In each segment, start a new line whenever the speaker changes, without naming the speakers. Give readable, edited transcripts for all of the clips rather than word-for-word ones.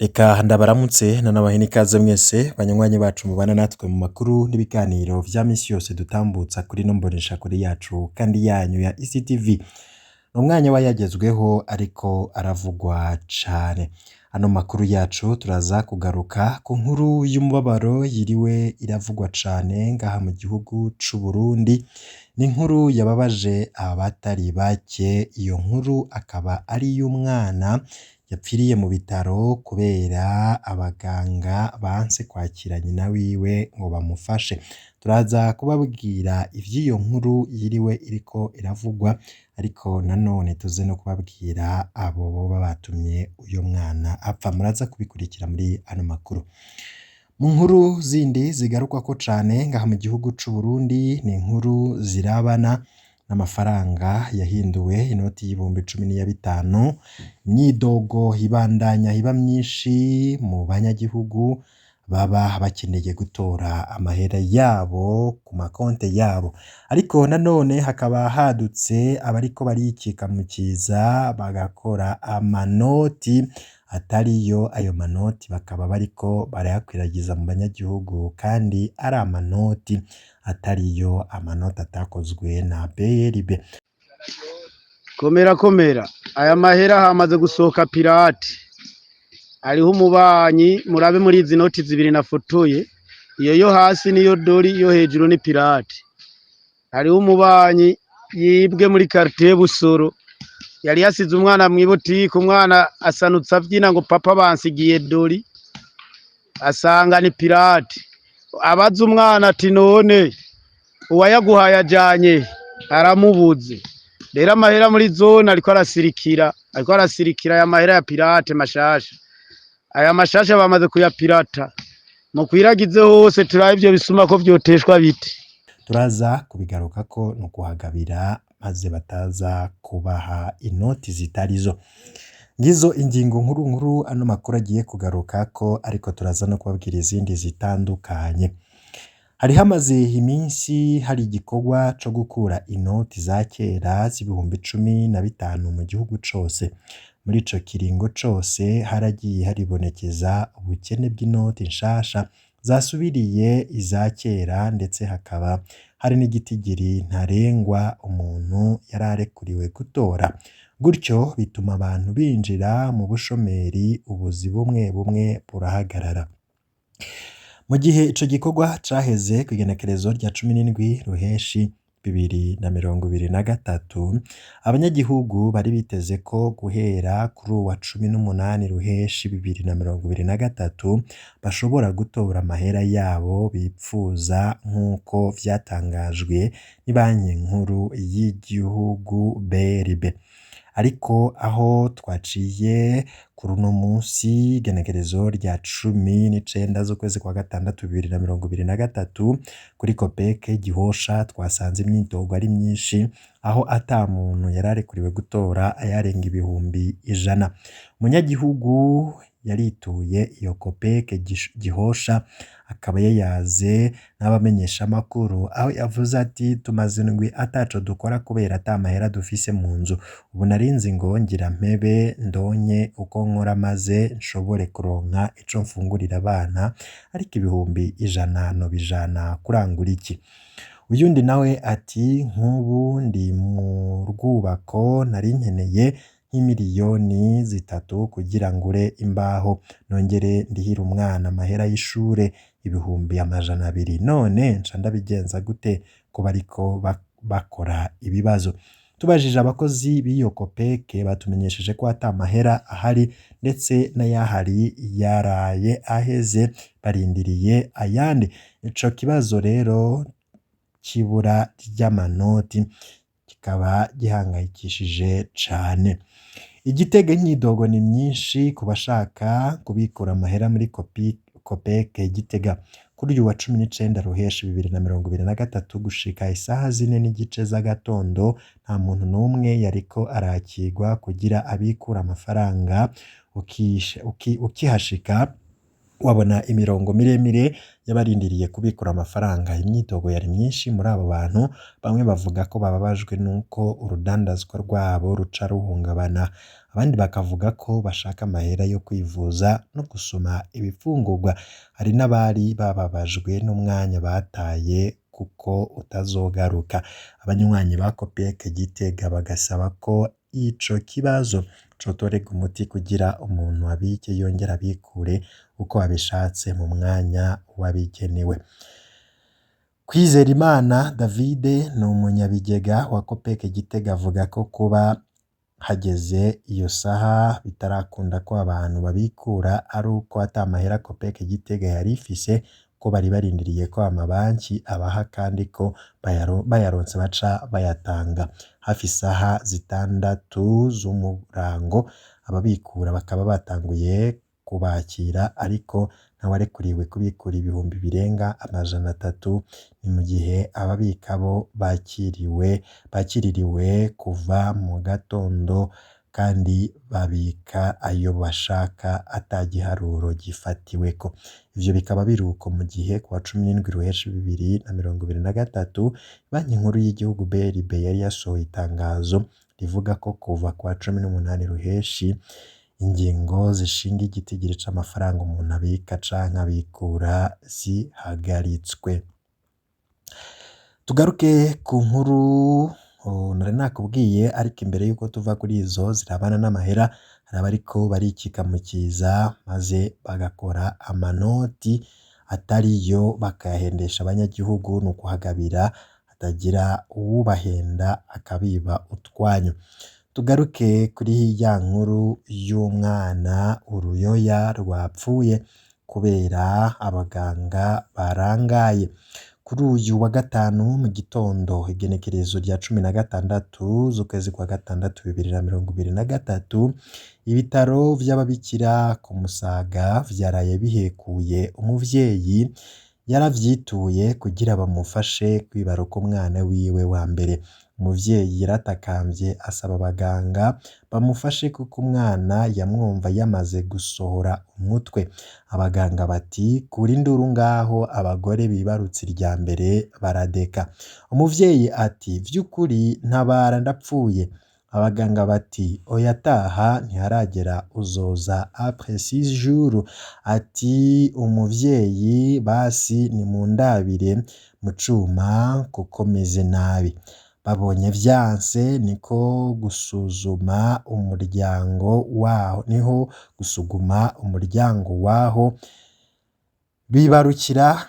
Reka ndabaramutse nanabahe n'ikaze mwese banywanyi bacu mubana natwe mu makuru n'ibiganiro vya misi yose dutambutsa kuri ino mboneshakure yacu kandi yanyu ya ECTV. Ni umwanya w'ayagezweho ariko aravugwa cane. Ano makuru yacu turaza kugaruka ku nkuru y'umubabaro yiriwe iravugwa cane ngaha mu gihugu c'Uburundi. Ni inkuru yababaje abatari bake, iyo nkuru akaba ari iy'umwana yapfiriye mu bitaro kubera abaganga banse kwakira nyina wiwe ngo bamufashe. Turaza kubabwira ivy'iyo nkuru yiriwe iriko iravugwa, ariko nanone tuze no kubabwira abo boba batumye uyo mwana apfa. Muraza kubikurikira muri ano makuru. Mu nkuru zindi zigarukwako cane ngaha mu gihugu c'Uburundi, ni inkuru zirabana n'amafaranga yahinduwe inoti y'ibihumbi 10 n'iya 5. Imyidogo ibandanya iba myinshi mu banyagihugu baba bakeneye gutora amahera yabo ku makonte yabo, ariko nanone hakaba hadutse abariko barikika mu kiza bagakora amanoti atariyo, ayo manoti bakaba bariko barayakwiragiza mu banyagihugu kandi ari amanoti atariyo, amanoti atakozwe na BRB.
Komera komera, aya mahera hamaze gusohoka pirate, hariho umubanyi murabe muri izi noti zibiri nafotoye, iyo yo hasi niyo dori, iyo hejuru ni pirate. Hariho umubanyi yibwe muri quartier Busoro, yari yasize umwana mw'ibotike, umwana asanutse avyina ngo papa bansigiye dori, asanga ni pirate. Abaza umwana ati none uwayaguhaye ajanye, aramubuze. Rero amahera muri zone ariko arasirikira, ariko arasirikira aya mahera ya pirate mashasha. Aya mashasha bamaze kuyapirata. Mukwiragize hose turabe ivyo bisuma ko vyoteshwa bite.
Turaza kubigarukako ni ukuhagabira maze bataza kubaha inoti zitarizo. Ngizo ingingo nkuru nkuru ano makuru agiye kugarukako, ariko turaza no kubabwira izindi zitandukanye. Hari hamaze iminsi hari igikorwa co gukura inoti za kera z'ibihumbi 15 mu gihugu cose. Muri ico kiringo cose haragiye haribonekeza ubukene bw'inoti nshasha zasubiriye iza kera, ndetse hakaba hari n'igitigiri ntarengwa umuntu yari arekuriwe gutora. Gutyo bituma abantu binjira mu bushomeri, ubuzi bumwe bumwe burahagarara. Mu gihe ico gikorwa caheze kw'igenekerezo rya 17 Ruheshi 2023, abanyagihugu bari biteze ko guhera kuri uwa 18 Ruheshi 2023 bashobora gutora amahera yabo bipfuza nk'uko vyatangajwe n'ibanki nkuru y'igihugu BRB. Ariko aho twaciye kuri uno munsi igenekerezo rya 19 z'ukwezi kwa gatandatu 2023 kuri Kopeke Gihosha twasanze imyidogo ari myinshi, aho ata muntu yari arekuriwe gutora ayarenga 100,000. Umunyagihugu yarituye iyo Kopeke Gihosha akaba yayaze n'abamenyeshamakuru, aho yavuze ati tumaze indwi ataco dukora kubera ata mahera dufise mu nzu. Ubu narinzi ngo ngira mpebe ndonke uko nkora maze nshobore kuronka ico mfungurira abana, ariko 100,000 nobijana kurangura iki? Uyundi nawe ati nk'ubu ndi mu rwubako nari nkeneye nk'imiriyoni 3 kugira ngure imbaho, nongere ndihire umwana amahera y'ishure 200,000, none nca ndabigenza gute ko bariko bakora ibibazo? Tubajije abakozi b'iyo Kopeke batumenyesheje ko ata mahera ahari, ndetse n'ayahari yaraye aheze barindiriye ayandi. Ico kibazo rero c'ibura ry'amanoti kikaba gihangayikishije cane. Igitega imyidogo ni myinshi ku bashaka kubikura amahera muri Kopeke Gitega. Kuri uyu wa 19 Ruheshi 2023 gushika isaha 4:30 z'agatondo nta muntu n'umwe yariko arakirwa kugira abikure amafaranga. Ukihashika Wabona imirongo miremire y'abarindiriye kubikura amafaranga. Imyidogo yari myinshi muri abo bantu, bamwe bavuga ko bababajwe n'uko urudandazwa rwabo ruca ruhungabana, abandi bakavuga ko bashaka amahera yo kwivuza no gusuma ibifungurwa. Hari n'abari bababajwe n'umwanya bataye kuko utazogaruka. Abanywanyi ba Copec Gitega bagasaba ko ico kibazo cotorerwa umuti kugira umuntu abike yongere abikure uko abishatse mu mwanya wabigenewe. Kwizerimana David ni umunyabigega wa Copec Gitega avuga ko kuba hageze iyo saha bitarakunda ko abantu babikura ari uko ata mahera Copec Gitega yari ifise, ko bari barindiriye ko amabanki abaha kandi ko bayaronse baca bayatanga. Hafi isaha 6 z'umurango ababikura bakaba batanguye kubakira, ariko ntawarekuriwe kubikura ibihumbi birenga 300, ni mu gihe ababika bo bakiririwe kuva mu gatondo kandi babika ayo bashaka ata giharuro gifatiweko. Ivyo bikaba biruko mu gihe kuwa 17 Ruheshi 2023 Banki Nkuru y'igihugu BRB yari yasohoye itangazo rivuga ko kuva kuwa 18 Ruheshi ingingo zishinga igitigiri c'amafaranga umuntu abika canke abikura zihagaritswe. Tugaruke ku nkuru nari nakubwiye, ariko imbere yuko tuva kuri izo zirabana n'amahera, hari abariko barikika mu kiza maze bagakora amanoti atariyo bakayahendesha abanyagihugu, ni ukuhagabira hatagira uwubahenda akabiba utwanyu. Tugaruke kuri ya nkuru y'umwana uruyoya rwapfuye kubera abaganga barangaye. Kuri uyu wa gatanu mu gitondo igenekerezo rya 16 z'ukwezi kwa gatandatu 2023, ibitaro vy'ababikira ku Musaga vyaraye bihekuye umuvyeyi yaravyituye kugira bamufashe kwibaruka umwana wiwe wa mbere. Umuvyeyi yaratakambye asaba abaganga bamufashe kuko umwana yamwumva yamaze gusohora umutwe. Abaganga bati kura induru ngaho abagore bibarutse irya mbere baradeka. Umuvyeyi ati vy'ukuri ntabara ndapfuye. Abaganga bati oya taha ntiharagera uzoza après 6 jours. Ati umuvyeyi basi nimundabire mu cuma kuko meze nabi. Babonye vyanse niko gusuzuma umuryango waho, niho gusuguma umuryango waho bibarukira,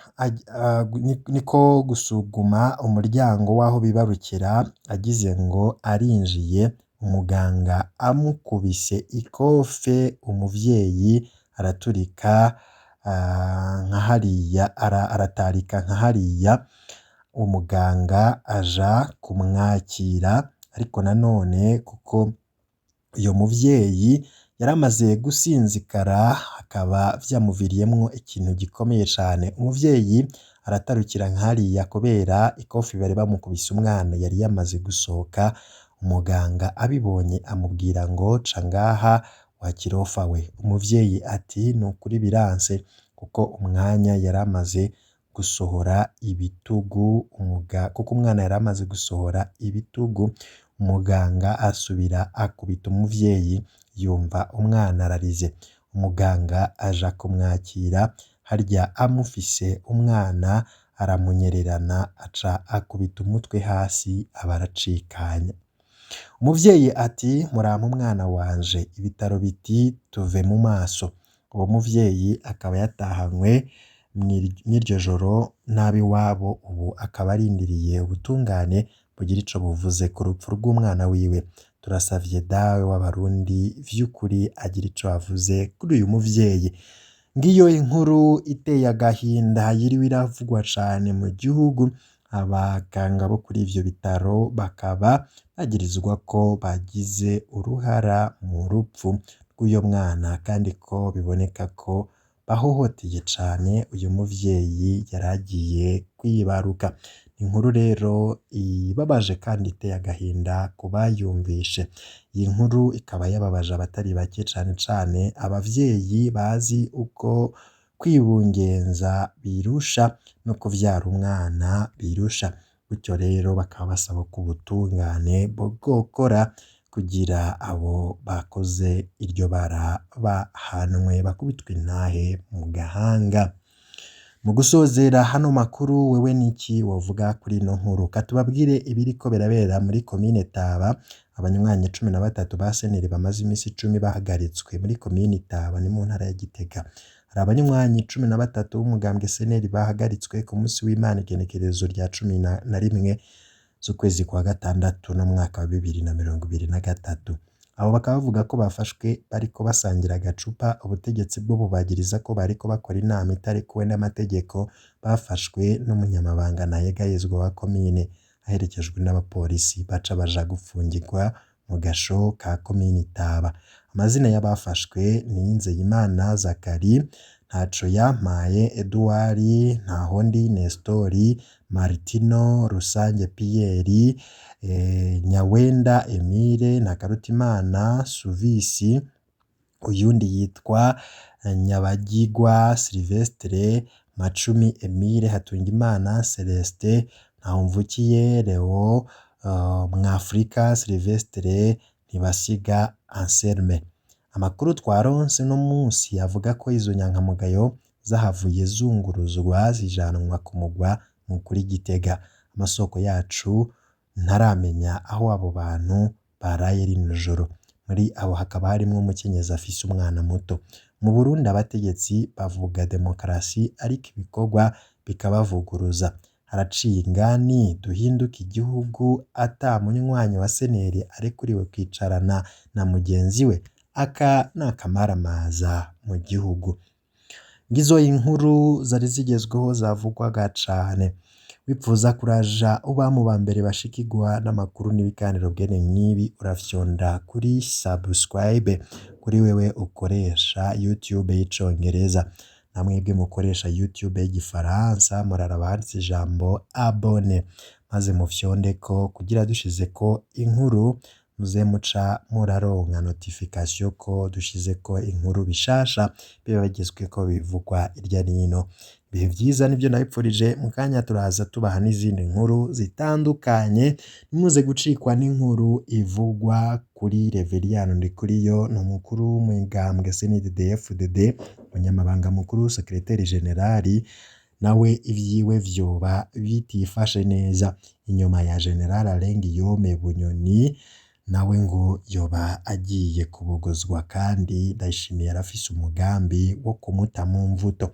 niko gusuguma umuryango waho bibarukira, agize ngo arinjiye umuganga amukubise ikofe, umuvyeyi araturika nka hariya, aratarika nka hariya. Umuganga aja kumwakira, ariko nanone kuko uyo muvyeyi yaramaze gusinzikara akaba vyamuviriyemwo ikintu gikomeye cane. Umuvyeyi aratarukira nka hariya kubera ikofi bari bamukubise umwana yari yamaze gusohoka. Umuganga abibonye amubwira ngo ca ngaha wa kirofa we. Umuvyeyi ati nukuri biranse kuko umwanya yaramaze gusohora ibitugu, kuko umwana yaramaze gusohora ibitugu. Umuganga asubira akubita umuvyeyi, yumva umwana ararize. Umuganga aja kumwakira, harya amufise umwana aramunyererana aca akubita umutwe hasi aba aracikanya. Umuvyeyi ati murampe umwana wanje. Ibitaro biti tuve mu maso. Uwo muvyeyi akaba yatahanywe mw'iryo joro n'abiwabo, ubu akaba arindiriye ubutungane bugira ico buvuze ku rupfu rw'umwana wiwe. Turasavye dawe w'abarundi vy'ukuri agira ico avuze kuri uyu muvyeyi. Ngiyo inkuru iteye agahinda yiriwe iravugwa cane mu gihugu. Abaganga bo kuri ivyo bitaro bakaba bagirizwa ko bagize uruhara mu rupfu rw'uyo mwana, kandi ko biboneka ko bahohoteye cane uyu muvyeyi yaragiye kwibaruka. Inkuru rero ibabaje kandi iteye agahinda ku bayumvishe. Iyi nkuru ikaba yababaje abatari bake, cane cane abavyeyi bazi uko Kwibungenza birusha no kuvyara umwana birusha. Gutyo rero bakaba basaba ko ubutungane bwokora kugira abo bakoze iryo bara bahanwe bakubitwe intahe mu gahanga. Mu gusozera hano makuru, wewe niki wovuga kuri ino nkuru? Katubabwire ibiriko birabera muri komine Taba. Abanywanyi 13 ba seneri bamaze imisi 10 bahagaritswe muri komine Taba, ni mu ntara ya Gitega. Hari abanywanyi 13 b'umugambwe seneri bahagaritswe ku munsi w'Imana, igenekerezo rya 11 z'ukwezi kwa gatandatu n'umwaka wa 2023. Abo bakaba bavuga ko bafashwe bariko basangira agacupa. Ubutegetsi bwo bubagiriza ko bariko bakora inama itarekuwe n'amategeko. Bafashwe n'umunyamabanga ntayegayezwa wa komine aherekejwe n'abapolisi, baca baja gufungirwa mu gasho ka komine Taba. Amazina y'abafashwe ni Nzeyimana Zakari, Ntacoyampaye Edouard, Ntahondi Nestori, Martino Rusange Pierre, Nyawenda Emile, Ntakarutimana Suvisi, uyundi yitwa Nyabagirwa Sylvestre, Macumi Emile, Hatungimana Celestin, Ntahomvukiye Leo, Mwafrika Sylvestre, Ntibasiga Anselme. Amakuru twaronse uno munsi avuga ko izo nyankamugayo zahavuye zunguruzwa zijanwa ku mugwa mukuru i Gitega. Amasoko yacu ntaramenya aho abo bantu baraye rino joro. Muri abo hakaba harimwo umukenyezi afise umwana muto. Mu Burundi abategetsi bavuga demokarasi ariko ibikorwa bikabavuguruza. Haraciye ingani duhinduke igihugu ata munywanyi wa seneri arekuriwe kwicarana na mugenzi we. Aka ni akamaramaza mu gihugu. Ngizo inkuru zari zigezweho zavugwaga cane. Wipfuza kuraja uba mu ba mbere bashikirwa n'amakuru n'ibiganiro bwene nk'ibi, urafyonda kuri subscribe kuri wewe ukoresha YouTube y'icongereza. Namwebwe mukoresha YouTube y'igifaransa, muraraba handitse ijambo abone, maze mufyondeko kugira dushizeko inkuru muze muca muraronka notification ko dushizeko inkuru bishasha biba bigezweko bivugwa irya nino. Ibihe vyiza nivyo nabipfurije. Mu kanya turaza tubaha n'izindi nkuru zitandukanye. Ntimuze gucikwa n'inkuru ivugwa kuri Reveriyano Ndikuriyo, ni umukuru w'umugambwe CNDD-FDD, umunyamabanga mukuru, secrétaire general, nawe ivyiwe vyoba bitifashe neza. Inyuma ya General Alain Guillaume Bunyoni, nawe ngo yoba agiye kubogozwa, kandi Ndayishimiye arafise umugambi wo kumuta mu mvuto.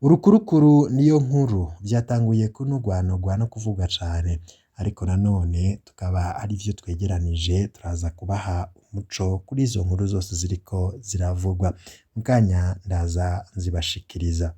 Urukurukuru niyo nkuru vyatanguye kunugwanugwa no kuvugwa cane, ariko nanone tukaba arivyo twegeranije, turaza kubaha umuco kuri izo nkuru zose ziriko ziravugwa. Mu kanya ndaza nzibashikiriza.